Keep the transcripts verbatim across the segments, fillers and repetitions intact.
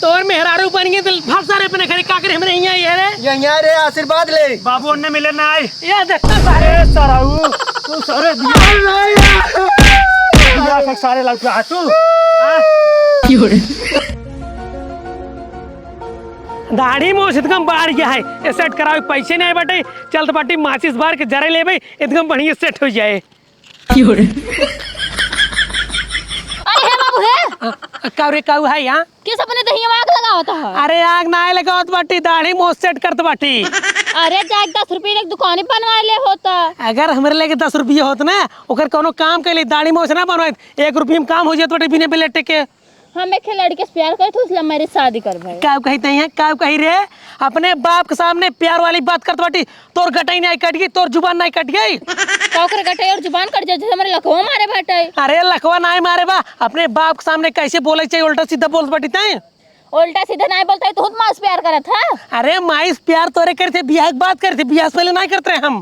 तोर मेहरारू बन गए तो भाग सारे अपने घरे, का करे हमरे हियाँ ये रे? ये हियाँ रे, आशीर्वाद ले। बाबू ओन्ने मिले ना आई। ये देखता सारे। ए सराऊ, तू सारे दिया। दिया का सारे लौट आ तू। हाँ? दाढ़ी मोछ एकदम बाढ़ गया है। ये सेट करावे पैसे नहीं बाटे, चलत बाटी माचिस बार के जरे लेबे, एकदम बढ़िया सेट हो जाए। अरे हे बाबू हे। आ, आ, काऊ रे, काऊ है यहाँ? किस अपने दहिया में आग लगावत है? अरे आग ना लगावत बाटी, दाढ़ी मोछ सेट करत बाटी। अरे जा एक दस रुपये एक दुकानी बनवा ले होता। अगर हमरे लगे दस रुपये होत ना, ओकर कोनो काम के लिए दाढ़ी मोछ ना बनवाइत, एक रुपये में काम हो जात बाटे बिना ब्लेड के। हम एक लड़के से प्यार करत हूँ, इसलिए मेरी शादी कर भाई। का कही तई है, का कही रे? अपने बाप के सामने प्यार वाली बात करत बाटी, तोर गटई नाहीं कट गई, तोर जुबान नाहीं कट गई। का ओकर गटई और जुबान कट जाए, जैसे हमरे लखवा मारे बाटे। अरे लखवा नाहीं मारे बा, अपने बाप के सामने कैसे बोले चाहिए, उल्टा सीधा बोलत बाटी तई। उल्टा सीधा नाहीं बोलत है, तू खुद माई से प्यार करत है। अरे माई से प्यार तोरे करत है, बियाह के बाद करत है, बियाह से पहले नाहीं करत रहे हम।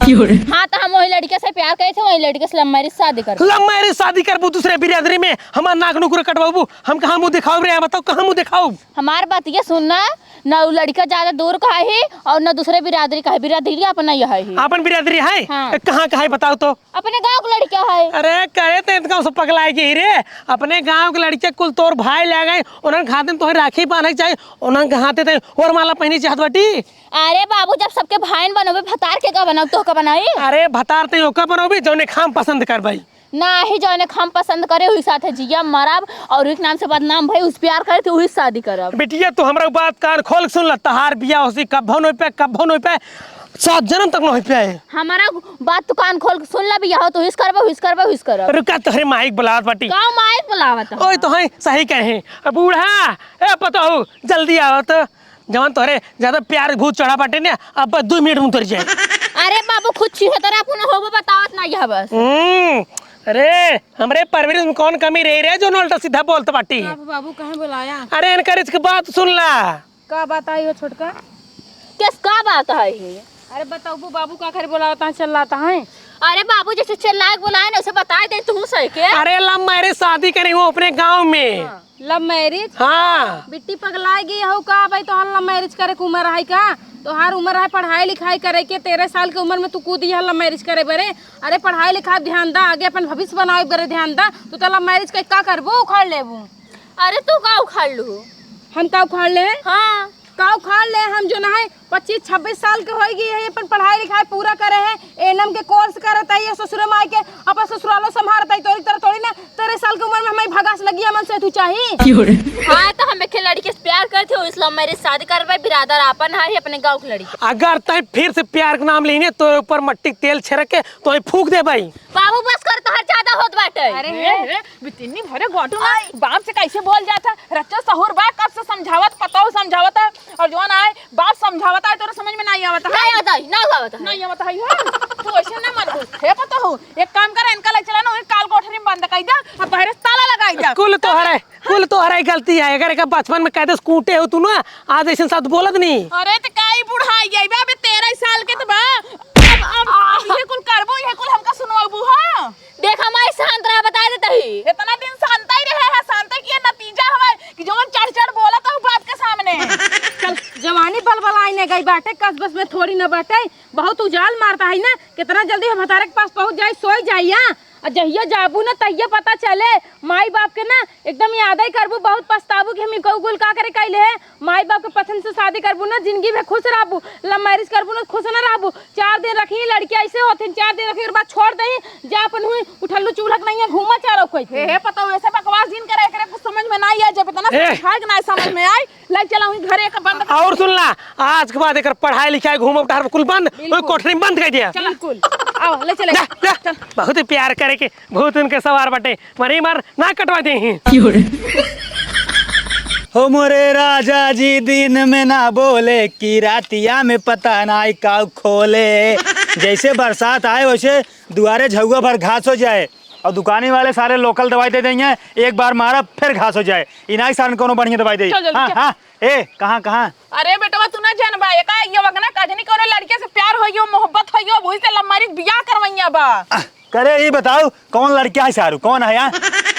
हाँ, तो हम वही लड़के से प्यार करत है, वही लड़के से love marriage शादी करत है। Love marriage शादी करबू दूसरे बिरादरी में, हमार नाक नुकुर कटवाबू, हम कहाँ मुँह दिखाउब रे, बताओ कहाँ मुँह दिखाउब? हमार बात ये सुनना, न उ लड़का ज्यादा दूर का है और न दूसरे बिरादरी का है, बिरादरी अपना यह है। आपन बिरादरी है? हाँ। कहाँ का है बताओ तो? अपने गाँव के लड़का है। अरे करे तो इनका उसे पगलाए गई रे, अपने गाँव के लड़के कुल तोर भाई ले गए, उन्हन खातिर तोहे राखी बांधे के चाही, उन्हन के हाथे ते वरमाला पहनी चाहत बाटी। अरे बाबू, जब सबके भाईन बनोबे, भतार के का बनाऊ, तोह का बनाई? अरे भतार ते ओका बनोबे जौने खाम पसंद करबे। नाही, जौने हम पसंद करे, वही साथे जिया मरब, और एक नाम से बदनाम भई, उस प्यार करे थे, वही शादी करब। बिटिया, तू हमरा बात कान खोल के सुन ल, तहार बियाह होसी कब्बो नहीं पे, कब्बो नहीं पे, सात जन्म तक नहीं पे। हमारा बात तू कान खोल के सुन ल, बियाह हो तो हिस करबो, हिस करबो, हिस करब। रुका, तोहरे माइक बुलावत बाटी। का माइक बुलावत है? ओए, तो है, सही कहे। अब बूढ़ा, ए पतोहू, जल्दी आवा तो। जवन तोहरे ज्यादा प्यार भूत चढ़ा बाटे ने, अब बस दो मिनट में उतर जाए। अरे बाबू, खुद चीहो तोरा अपना होबो बतावत ना यह बस। हम्म, अरे, हमरे परवरिश में कौन कमी रही रे, जो उल्टा सीधा बोलत बाटी? का बाबू, काहे बुलाया? अरे, इनकर इसके बात सुन ला। का बात आई हो छोटका? किस का बात आई है? अरे बताओ बाबू, का करे बुलावत है, चिल्लात है? अरे बाबू, जैसे चिल्लाए के बुलाए ना, उसे बताए दे तू सही के। अरे, love marriage शादी करी हूँ अपने गाँव में। हाँ। Love marriage? हाँ। बिट्टी पगलाए गई हो का भाई? तोहार love marriage करे के उम्र है का? तोहार उम्र है पढ़ाई लिखाई करे के, तेरह साल के उम्र में तू कूद यहाँ love marriage करे बरे। अरे पढ़ाई लिखाई ध्यान दा, आगे अपन भविष्य बनावे बरे ध्यान दा। तू तो love marriage के का करबू, उखाड़ लेबू। अरे तू का उखाड़ लू? हम का उखाड़ ले? हाँ। का उखाड़ ले? हम जो ना है पच्चीस छब्बीस साल के होई गई है, अपन पढ़ाई लिखाई पूरा करे है, एएनएम के course करत है, ये ससुरे माई के अपन ससुरालो संभारत है, तोरी तरह थोड़ी ना तेरह साल के उम्र में हमारी भगास लगी, हमन से तू चाही। हाँ, तो हम एक लड़के से प्यार करते हो, इस love marriage शादी करबे, बिरादर आपन है, अपने गाँव के लड़की। अगर तय फिर से प्यार के नाम लेने तो ऊपर मट्टी के तेल छिड़क के तो फूक देबे। बाबू बस कर, तोहर ज्यादा होत बाटे। अरे, ए, ए, बितिन्नी भरे गोटू में बाप से कैसे बोल जात है? रच्चो सहूर बा, कब से समझावत, पतोहू समझावत है, और जौन आए, बाप समझावत है, तोरे समझ में नाहीं आवत है। नाहीं आवत है, नाहीं आवत है। नाहीं आवत है, हो? तू ऐसे ना मत बोल। हे पतोहू, एक काम कर, इनका ले चला ना, वही काल कोठरी में बंद कर दे, और बाहर से ताला लगाई दे। कुल तोहरे, कुल तोहरे गलती है। अगर एक बचपन में कह दे, कूटे हो तू ना, आज ऐसे शब्द बोलत नहीं। अरे, तो काई बुढ़ाई गई बा, अबे तेरह साल के तो बा। अब, अब, अब ये कुल करबू, ये कुल हमका सुनवाबू, हाँ? देखा माई, शांत रहा, बता देता ही। इतना दिन शांत ही रहे है, शांत के नतीजा हवे कि जवन चढ़ चढ़ बोलत हूँ बाप के सामने। चल, जवानी बलबलाइने गई बाटे, कस बस में थोड़ी न बाटे, बहुत उजाल मारता है ना। कितना जल्दी हम भतारे के पास पहुँच जाई, सोई जाई, हाँ? और जहिया जाबू ना, तहिया पता चले, माई बाप के ना एकदम याद ही करबू, बहुत पछताबू कि हम इनका गुल का करे कैले है। माई बाप के पसंद से शादी करबू ना, जिंदगी भर खुश रहबू। Love marriage करबू ना, खुश ना रहबू। चार दिन रखी लड़की, ऐसे होते हैं, चार दिन रखी, ओकर बाद छोड़ दे, जा अपन हुई उठल्लू चूल्हा के नहीं है, घूमा चारो कोई। हे, हे, पता हो, ऐसे बकवास जिन करे, एकरे कुछ समझ में ना आए, जब इतना ए! समझाए के ना समझ में आए, ले चला हुई घरे का बंद कर। और सुन ला, आज के बाद एकर पढ़ाई लिखाई, घूमब टहरब कुल बंद, बिल्कुल। ओए कोठरी में बंद कर दिया। चल, बिल्कुल। आओ, ले चले। जा, जा। चल। बहुत ही प्यार करे के भूत उनके सवार बटे, मरी मर ना कटवा दे ही। हो मोरे राजा जी, दिन में ना बोले कि रातिया में पता नाई काऊ खोले। जैसे बरसात आए वैसे दुआरे झउआ भर घास हो जाए और दुकानी वाले सारे local दवाई दे देंगे, एक बार मारा फिर घास हो जाए। इनाई सारन कोनो बढ़िया दवाई दे। चल, जल्दी हाँ, चल। हाँ, ए, कहाँ, कहाँ? अरे बेटवा, तू ना जानबा, एका ये वगना कजनी कोनो लड़के से प्यार होइयो, मोहब्बत होइयो, वही से love marriage बियाह करवैया बा। आह, करे, ई बताओ, कौन लड़का है सारू, कौन है यार?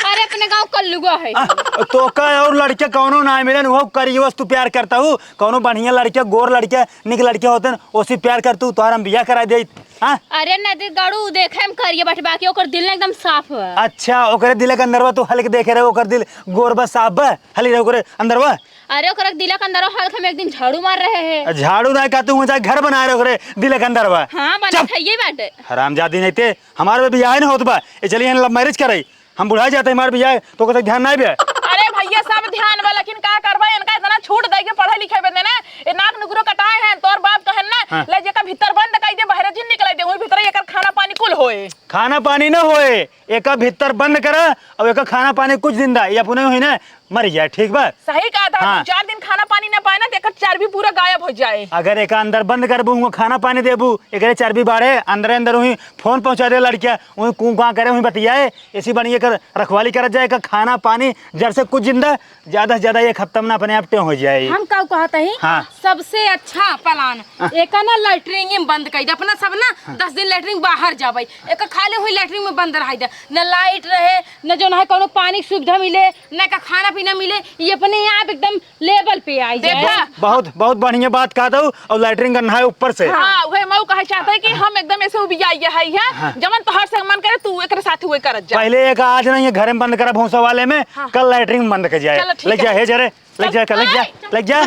अरे अपने गाँव कल्लुआ है। आ, तोका और लड़के कौनो ना मिलन, वो करियवस तू प्यार करता हूँ, कौनो बढ़िया लड़के, गोर लड़के, निक लड़के होते न, ओसे प्यार करतू, तोहर हम बियाह करा देइत। हाँ? अरे नदी गाड़ू, देखे हम करिया बाटे, बाकी ओकर दिल ना एकदम साफ बा। अच्छा, ओकरे दिल के अंदरवा तू हल्क देखे रहे, ओकर दिल गोर बा, साफ बा, हली रहे ओकरे अंदरवा। अरे ओकरा दिल के अंदरवा हल्क हम एक दिन झाड़ू मार रहे हैं। झाड़ू ना का, तू ऊंचा घर बना रहे ओकरे दिल के अंदरवा। हाँ, बना चुप। खाइए बाटे। हरामजादी नहीं ते, हमारे में बियाह ही नहीं होत बा। ए चलिए हम love marriage करे, हम बुढ़ा जाते, हमार बियाह तो कतई ध्यान ना बे। अरे भैया, सब ध्यान बा, लेकिन का करबा, इनका इतना छूट दे के पढ़े लिखे बदे ना, ये नाक नुकरो कटाए हैं, तोर बाप कहन ना, हाँ। ले जेका भीतर बंद कई दे, बहरे जिन निकले दे, वही भीतर एकर खाना पानी कुल होए। खाना पानी ना होए, एका भीतर बंद करा और एका खाना पानी कुछ दिन दा, ये अपने हुई ना मर जाए, ठीक बा? सही कहा था, हाँ। दो चार दिन खाना पानी ना पाए ना, तो एकर चर्बी पूरा गायब हो जाए। अगर एका अंदर बंद करबू, हुआ खाना पानी देबू, एकरे चर्बी बाढ़े, अंदरे अंदर वही फोन पहुंचा दे लड़किया, वही कूं कां करे, वही बतियाए, ऐसी बनी एकर रखवाली करत जाए, एकर खाना पानी जर से कुछ जिंदा, ज्यादा से ज्यादा एक हफ्ता में ना अपने आप टें हो जाए। हम का कहत हई? हाँ। सबसे अच्छा प्लान, हाँ। एका ना लैट्रिन में बंद कर दे, अपना सब ना हाँ। दस दिन लैट्रिन बाहर जाबे, एका खाली हुई लैट्रिन में बंद रह दे, न लाइट रहे, न जो ना है कोनो पानी की सुविधा मिले, न का खाना पीना मिले, ये अपने आप एकदम लेवल पे आई जाए। देखा? बहुत, बहुत बढ़िया बात कहा था। और लैट्रिन करना है ऊपर से। हाँ, वही मऊ कहे चाहता है कि हम एकदम ऐसे उबिया ये है, है? हाँ। जवन तोहर से मन करे, तू एकरे साथ हुए करत जा। पहले एक आज नहीं है, घर में बंद करा भूसा वाले में, हाँ। कल लैट्रिन में बंद कर जाए। चलो, ठीक ले जा, है। हे जरे, ले जा, ले जा, ले जा।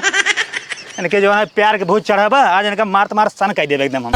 इनके जो है प्यार के भूत चढ़ा बा, आज इनका मार मार सन कह देबे एकदम हम।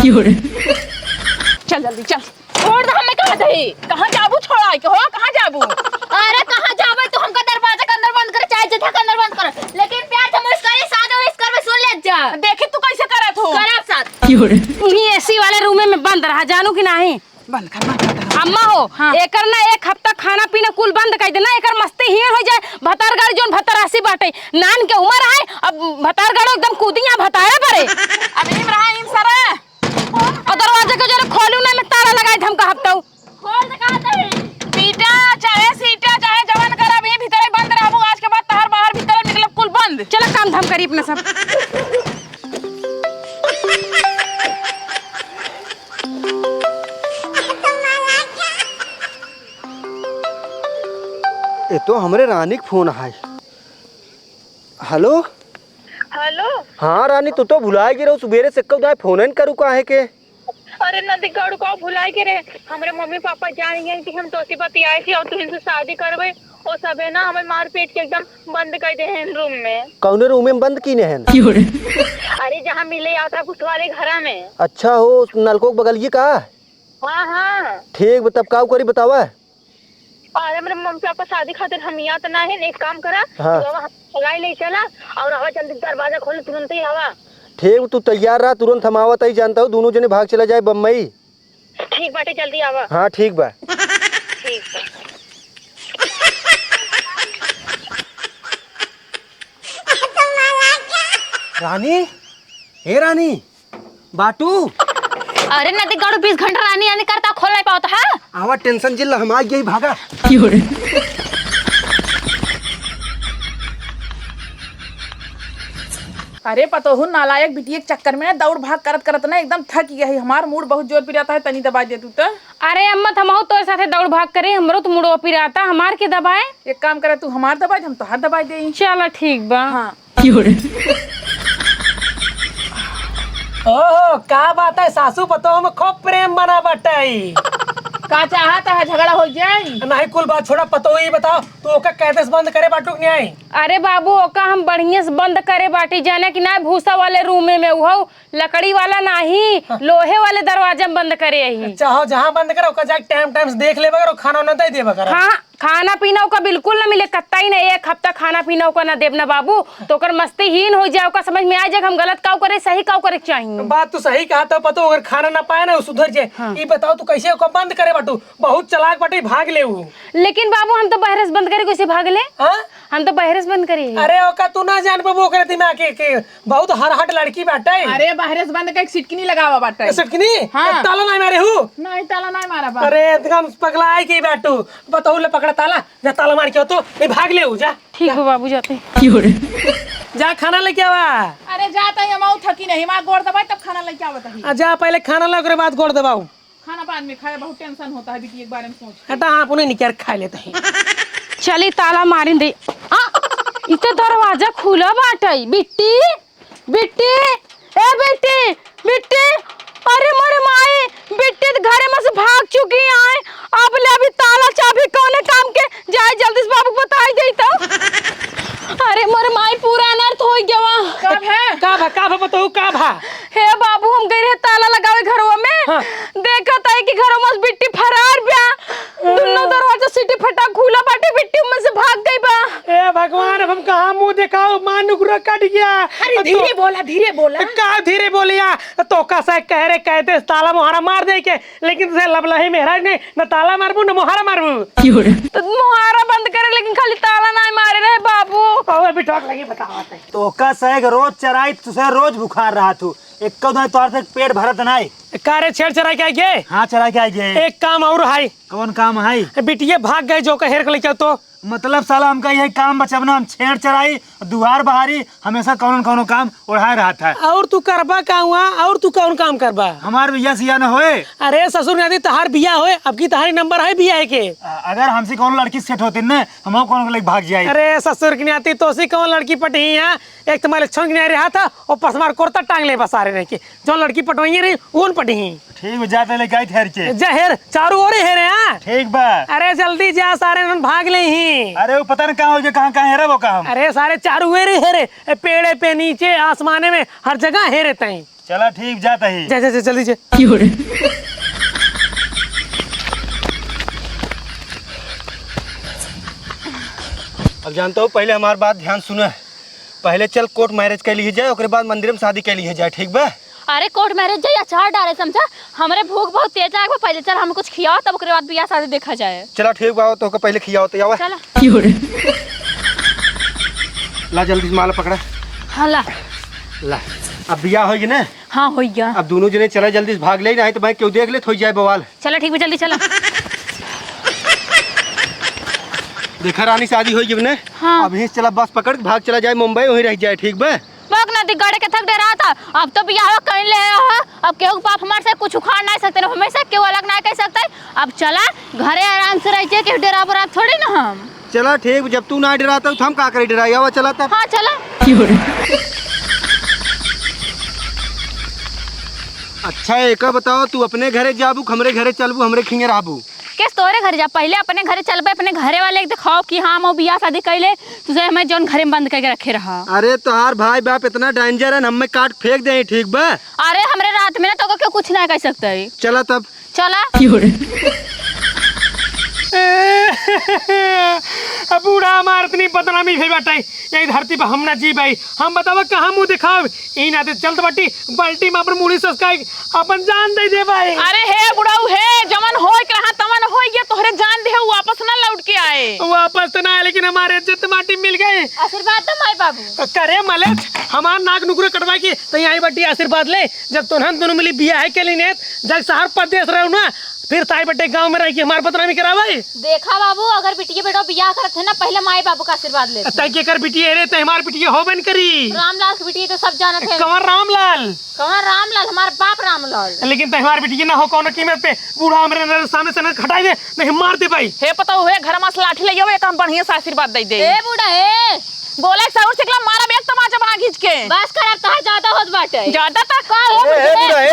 चल जल्दी चल। छोड़ दे, हमें कहाँ जाई? कहाँ जाबू छोड़ा के हो? कहाँ जाबू? अरे कहाँ जाबे तू? हमका दरवाजा के अंदर बंद कर, चाहे जितना के अंदर बंद कर, लेकिन प्यार से मुस्करी साथ और इस कर में सुन ले जा। देखी तू कैसे करत हो। करब साथ। क्यों रे? उन्हीं एसी वाले रूम में बंद रहा, जानू कि नहीं? बंद कर, बंद कर। अम्मा हो, हाँ। एकर ना एक हफ्ता खाना पीना कुल बंद कर देना, एकर मस्ती हीन हो जाए। भतारगढ़ जोन भतारासी बाटे, नान के उम्र है, अब भतारगढ़ एकदम कूदी यहाँ भतारे पड़े। अब नीम रहा, नीम सरा। और दरवाजा के जरा खोलू ना, मैं ताला लगाई धमका हफ्ता। खोल दे कहा तही। पीटा, चाहे सीटा, चाहे जवन करा, अभी भीतरे बंद रहबू। आज के बाद तहर बाहर भीतरे निकलब कुल बंद। चला काम धाम करी अपना सब। ए तो हमरे रानी के फोन है। हेलो। हेलो। हाँ रानी, तू तो भुलाए गिरहू, सुबेरे से कऊ दाए फोन न करू काहे के? अरे नदी गौड़ का भुलाए गिरे, हमरे मम्मी पापा जान गए कि हम तोसे बतियाए थे और तुमसे शादी करबे। ओ सबे ना हमें मारपीट के एकदम बंद कर दे हैं रूम में। कौने रूम में बंद कीने हैं? अरे जहाँ मिले आता भूत वाले घरा में। अच्छा हो, नलको के बगलिए का? हाँ, हाँ। ठीक बा, तब काऊ करी बतावा? अरे, मेरे मम्मी पापा शादी खातिर हम यहाँ त ना है, एक काम करा, हाँ। तू आवा, हम बुलाई ले चला और आवा जल्दी दरवाजा खोल, तुरंत ही आवा। ठीक, तू तैयार रहा, तुरंत हम आवत ही, जानता हूँ, दोनों जने भाग चला जाए बम्बई। ठीक बाटे, जल्दी आवा। हाँ, ठीक बा। ठीक बा। रानी, हे रानी, बाटू। अरे नदी गड़ू बीस घंटा रानी रानी करता, खोल नहीं पावत है। आवा, टेंशन जिल्ला, हम आ गई, भागा। अरे पतोहू, नालायक बिटिया के चक्कर में ना दौड़ भाग करत करत ना एकदम थक गया है। हमार मूड बहुत जोर पिराता है, तनी दबा दे तू तो। अरे अम्मा, त हमहू तोरे साथे दौड़ भाग करे, हमरो त मूड पिराता, हमार के दबाए? एक काम करे, तू हमार दबाए, हम तोहार दबाए देई। चला ठीक बा। हाँ। ओहो, का बात है, सासू पतोह में खूब प्रेम बना बाटे। का चाहत है, झगड़ा हो जाए? नहीं, कुल बात छोड़ा, पतोह ये बताओ, तू ओका कैदे से बंद करे बाटू कि नहीं? अरे बाबू, ओका हम बढ़िया से बंद करे बाटी, जाने कि ना, भूसा वाले रूमे में, उहो लकड़ी वाला नाही, हाँ। लोहे वाले दरवाजा में बंद करे यही। अच्छा, हो, जहाँ बंद करे, ओका जाके टाइम टाइम से देख लेबे करो, खाना उना दे देबे करो। हाँ, खाना पीना ओका बिल्कुल ना मिले, कत्ता ही ना, एक हफ्ता खाना पीना ओका ना देब ना बाबू, तो ओकर मस्ती हीन हो जाए, ओका समझ में आ जाए कि हम गलत काऊ करे, सही काऊ करे के चाही। बात तो सही कहा, तो पतो अगर खाना ना पाए ना, वो सुधर जाए। हाँ। ई बताओ, तू कैसे ओका बंद करे बाटू? बहुत चालाक बाटे, भाग ले ऊ। लेकिन बाबू, हम तो बहरे से बंद करे, कैसे भाग ले? हाँ? हम तो बहरे से बंद करे ही। अरे, ओका तू ना जान पाबू, ओकरे दिमाग के, के बहुत हरहट लड़की बाटे। अरे, बहरे से बंद करके सिटकिनी लगावा बाटे। सिटकिनी? हाँ। ताला ना मारे हूँ? नहीं, ताला नहीं मारा बा। अरे, एकदम पगला है की बाटू। बताओ, ले पकड़ा ताला, जा ताला मार के आओ तो, नहीं भाग ले ऊ, जा। ठीक हो बाबू, जाते। जा खाना लेके आवा। अरे, जाता ही हम आऊ, थकी नहीं, माँ गोड़ दबाई तब खाना लेके आवत ही। आ, जा पहले खाना ला, ओकरे बाद गोड़ दबाऊ। खाना बाद में खाए, बहुत टेंशन होता है बिटिया के बारे में सोच के। हटा, आप उन्हें निकर खा लेते हैं। चली ताला मारिन दे। आ, इ त दरवाजा खुला बाटइ। बिट्टी, बिट्टी, ए बिट्टी, बिट्टी, अरे मोरे माई, बिट्टी त घरे में से भाग चुकी आए। अब ले अभी ताला चाबी कौने काम के, जाए जल्दी से बाबू को बताई दे तो। अरे मोरे माई, पूरा अनर्थ होइ गवा। का भा? का भा, का भा, बताओ का भा? हे बाबू, हम गए रहे ताला लगावे घरवा में। हाँ। देखत है कि घरवा में से बिट्टी फरार बा। दुनो दरवाजा सीटी फटा खुला बाटे, बिट्टी में से भाग गई बा। ए भगवान, अब हम कहाँ मुंह देखाओ, माँ नुकरा कट गया। अरे तो धीरे बोला, धीरे बोला। का धीरे बोलिया? तोका से कह रे, कहते ताला मोहारा मार दे के, लेकिन तुझे लबलही मेहरा नहीं, न ताला मारबू, न मोहारा मारबू। तो मोहारा बंद करे, लेकिन खाली ताला ना मारे रहे बाबू। अबे बिठा के लगी बतावा तै। तोका से रोज चराई, तुझे रोज बुखार रहा तू। एक दो तोर से पेट भरत नाई। का रे, छेड़ चराई के आइगे? हाँ, चराई के आइगे। एक काम और है। कौन काम है? ए, बिटिये भाग गए, जो का हेर के लेके आओ तो। मतलब साला हमका यही काम बचबना, हम छेड़ चराई, दुआर बहारी, हमेशा कौनो न कौनो काम ओढ़ाए रहत है। और तू करबा का हुआ? और तू कौन काम करबा? हमार बिया सिया न होए। अरे ससुर नाती, तहार बिया होए, अब की तहारी नंबर है बिया है के? अ-, अगर हमसे कौनो लड़की सेट होती न, हम कौनो के लेके भाग जाए। अरे ससुर की नाती, तोसी कौन लड़की पटही है? एक तुम्हारे छोन के नहीं रहा था, ऊपर से हमार कुर्ता टांग ले बस सारे रह के। जो लड़की पटवाइए रही, वो न पटही। ठीक बा, जाते लेके आई ठहर के। जा हेर, चारू ओरे हेरे, हाँ? ठीक बा। अरे जल्दी जा, सारे नन भाग ले ही। अरे वो पता न कहाँ हो गया, कहाँ, कहाँ हेरा वो काम। अरे सारे चारू ओरे हेरे, ए, पेड़े पे, नीचे, आसमाने में, हर जगह हेरे तई। चला ठीक, जाता ही। जा, जा, जा, जल्दी जा। अब जानता हूँ, पहले हमार बात ध्यान सुना। पहले चल कोर्ट मैरिज कर लिए जाए, ओकरे बाद मंदिर में शादी कर लिए जाए, ठीक बा? अरे कोर्ट मैरिज जाए, अचार डारे समझा, हमरे भूख बहुत तेज लाग बा, पहले चल हम कुछ खियाओ, तब ओकरे बाद बियाह शादी देखा जाए। चला ठीक बा, तो ओके पहले खियाओ तो आवा। चला। ला जल्दी से माला पकड़ा। हाँ ला। ला, अब बियाह होई ना? हाँ होई गया। अब दोनों जने चला जल्दी से भाग ले, नहीं तो भाई क्यों देख ले, थोई जाए बवाल। चला ठीक बा, जल्दी चला। देखा रानी, शादी होई गई ने। हाँ। अब यहीं से चला, बस पकड़ के भाग चला जाए मुंबई, वहीं रह जाए, ठीक बा? बाग नदी गड़े के थक डेरा था, अब तो बियाह कहीं ले हो, अब केहू के बाप हमार से कुछ उखाड़ नहीं सकते ना, हमेशा केहू अलग नहीं कह सकते। अब चला घरे आराम से रह जाए, केहू डेरा बरा थोड़ी ना हम। चला ठीक, जब तू ना डेराता तो हम का करे डेराई, आवा चला तब। हाँ चला। अच्छा एका बताओ, तू अपने घरे जाबू, हमरे घरे चलबू, हमरे खिंगे रहबू? केस तोरे घरे जा, पहले अपने घरे चलबे, अपने घरे वाले के दिखाओ कि हाँ, हम बियाह शादी कैले, तुझे हमें जौन घरे में बंद करके रखे रहा। अरे तोहार भाई बाप इतना डेंजर है, हमें काट फेंक दे, ठीक बा? अरे हमरे रात में ना तो क्यों कुछ ना कह सकते है। चला तब। चला। अब बूढ़ा हमार इतनी बदनामी भई बाटे, यही धरती पर हम ना जी भाई। हम बतावा कहाँ मुँह दिखाओ, ई नाते चलत बाटी, बाल्टी में अपन मूड़ी ससकाई, अपन जान दे दे भाई। अरे हे बुढ़ऊ हे, जवन होए के रहा तवन होए, ये तोहरे जान दे, उ वापस ना लौट के आए। वापस तो ना आए, लेकिन हमारे इज्जत माटी मिल गई। आशीर्वाद दो माई बाबू। करे मलेच, हमार नाक नुकरे कटवा के, तो यहाँ बाटी आशीर्वाद ले। जब तोहन दोनों मिली बियाह के लिए ने, जब शहर परदेश रहो ना, फिर ताई बटे गाँव में रह के हमार बदनामी करावे। देखा बाबू, अगर बिटिया बेटवा बियाह करत है ना, पहले माई बाबू का आशीर्वाद लेते। ताई के कर बिटिया है रे, ते हमार बिटिया हो बन करी। रामलाल की बिटिया तो सब जानत है। कमर रामलाल। कमर रामलाल, हमार बाप रामलाल। लेकिन ते हमार बिटिया ना हो कौनो कीमत पे, बूढ़ा हमरे नजर सामने से ना हटाई दे, नहीं मार दे भाई। हे पता हुए घर में से लाठी ले आओ, एक हम बढ़िया से आशीर्वाद दे दे। ए बूढ़ा, ए। बोले सौर सिकला मारब एक तमाचा भाग खींच के। बस कर, अब तोहार ज्यादा होत बाटे। ज्यादा तो का हो ए, ए, गए? बूढ़ा, ए,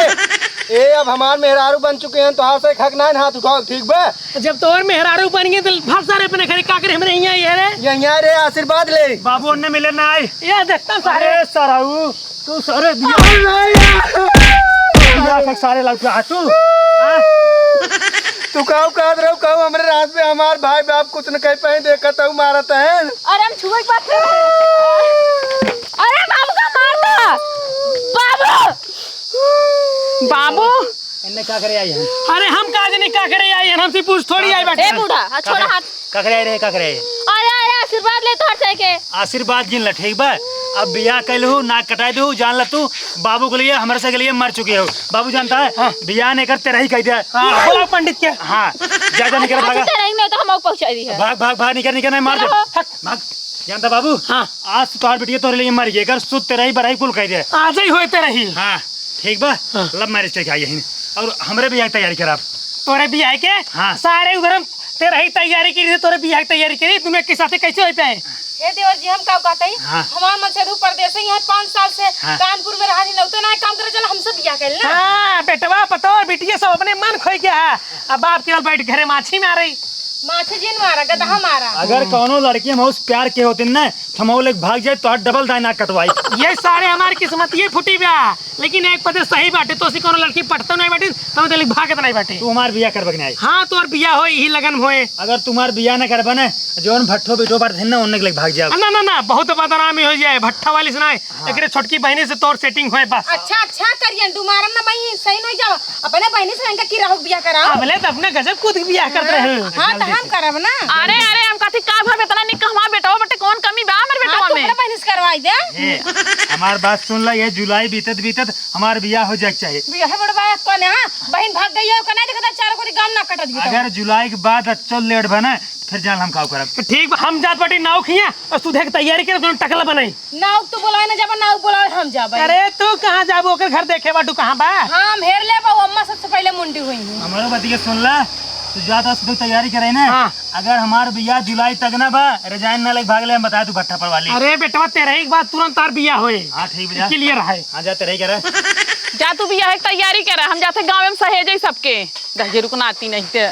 ए, अब हमार मेहरारू बन चुके हैं, तोहार से हक ना है हाथ उठाओ, ठीक बा? जब तोहर मेहरारू बन गए, तो भाग सारे अपने घरे, का करे हमरे यहाँ ये रे? यहाँ रे, आशीर्वाद ले। बाबू, उनने मिले ना आए। ये देखता सारे। अरे, सराऊ। तू सारे दिया। अरे यार। दिया फेंक सारे लौट के आ तू। हाँ? तू काऊ कहत रहू, काऊ हमरे रात में हमार भाई बाप कुछ न कह पाए, देखत हूँ मारत है। अरे हम छुए के बात कर रहे हैं। अरे बाबू का मारता। बाबू। बाबू। इनने का करे आई है? अरे हम का जाने का करे आई है, हमसे पूछ थोड़ी आई बाटे। ए बूढ़ा, हाँ, छोड़ा हाथ। का करे आए रहे, का करे आए? अरे, अरे, आशीर्वाद ले तोहर से के। आशीर्वाद गिन ल, ठीक बा? अब बियाह कैल हो, नाक कटाए दो, जान ल तू, बाबू के लिए, हमरे से के लिए मर चुके हो। बाबू जानता है, हाँ। बियाह ने कर तेरा ही कह दिया। हाँ, बोला पंडित के। हाँ, जा, जा, निकल, आज भागा। तेरा ही में तो हम पहुँचा दी है। भाग, भाग, भाग, निकल, निकल, नहीं, मार दे। चलो। भाग, जानता बाबू? हाँ। आज तो तोहार बिटिया तोहरे लिए मर गई, कर सुत तेरा ही बराई कुल कह दे। आज ही होए तेरा ही। हाँ, ठीक बा? हाँ। Love marriage करके आई है, और हमरे बियाह की तैयारी कराब। तोरे बियाह के? हाँ। सारे उधर हम तेरही तैयारी करी, तोरे बियाह की तैयारी करी, दुनो एक साथे कैसे होइ पाए? हे देवर जी, हम का कहत हई? हाँ। हमार मनसेधू परदेसे ही है, पाँच साल से हाँ। कानपुर में रहत ही, नौते ना काम करे चला, हमसे बियाह कर ले ना। हाँ, बेटवा, पतोह, बिटिया सब अपने मन खोई गया है। अब बाप केवल बैठ घरे माछी मारे। माछी जिन मारा, गदहा मारा। अगर कौनो लड़की हम उस प्यार के होते ना, तो हम वो लोग भाग जाए, तो डबल दाई नाक कटवाई। ये सारे हमारी किस्मत ये फूटी बा। लेकिन एक पते सही बाटे, तोसी कौनो लड़की पटतो नहीं बाटे, तो मतलब भागत नहीं बाटे। तू हमार बियाह करबे के नहीं? हाँ, तोर बियाह होई, यही लगन होए। अगर तुम्हार बियाह न करबे ना, जौन भट्ठो बिटो बाटे ना, उनने के लेके भाग जाओ। ना, ना, ना, बहुत बदनामी हो जाए, भट्ठा वाली से ना, हाँ। एकरे छोटकी बहनी से तोर setting होए बस। अच्छा, अच्छा, करियन डुमारम ना बहिन, सही नहीं जाओ, अपने बहनी से इनका की रहो बियाह कराओ। अबले तो अपने गजब कूद के बियाह करत रहे। हाँ, तो हम करब ना। अरे, अरे, हम कथी का भर इतना निक हमार बेटवा बटे, कौन कमी बा हमर हाँ, बेटवा तू में? अपने बहनी से करवाई दे। ए, हमार बात सुन ला, ये जुलाई बीतत बीतत हमार बियाह हो जाए के चाही। बियाह बड़वा कौन है? हाँ, बहन भाग गई है, ओकर नहीं देखता, चारों कोरी गाम ना कटत बीतत। अगर जुलाई के बाद अच्छो लेट बने, फिर जान हम का करब। ठीक बा, हम जात बाटी नाव खिया, और तू देख तैयारी करे, दोनों टकला बनाई। नाव तू बोलावे ना जाबा, नाव बोलावे हम जाबा। अरे तू कहाँ जाबू, ओकर घर देखे बाटू कहाँ बा? हाँ, हम हेर लेबा, वो अम्मा सबसे पहले मुंडी हुई है। हमारो बतिया सुन ला, तू जात हस, तू तैयारी करे ना। हाँ। अगर हमार बियाह जुलाई तक ना बा, resign ना लेके भाग ले, हम बताए तू भट्ठा पर वाली। अरे बेटवा, तेरही के बाद तुरंत तार बियाह होए। हाँ, ठीक बा, जा। Clear है। हाँ, जा, तेरही करे। जा तू बियाह के तैयारी करा, हम जाते गाँव में सहेजे सबके। दहेज रुकना आती नहीं ते।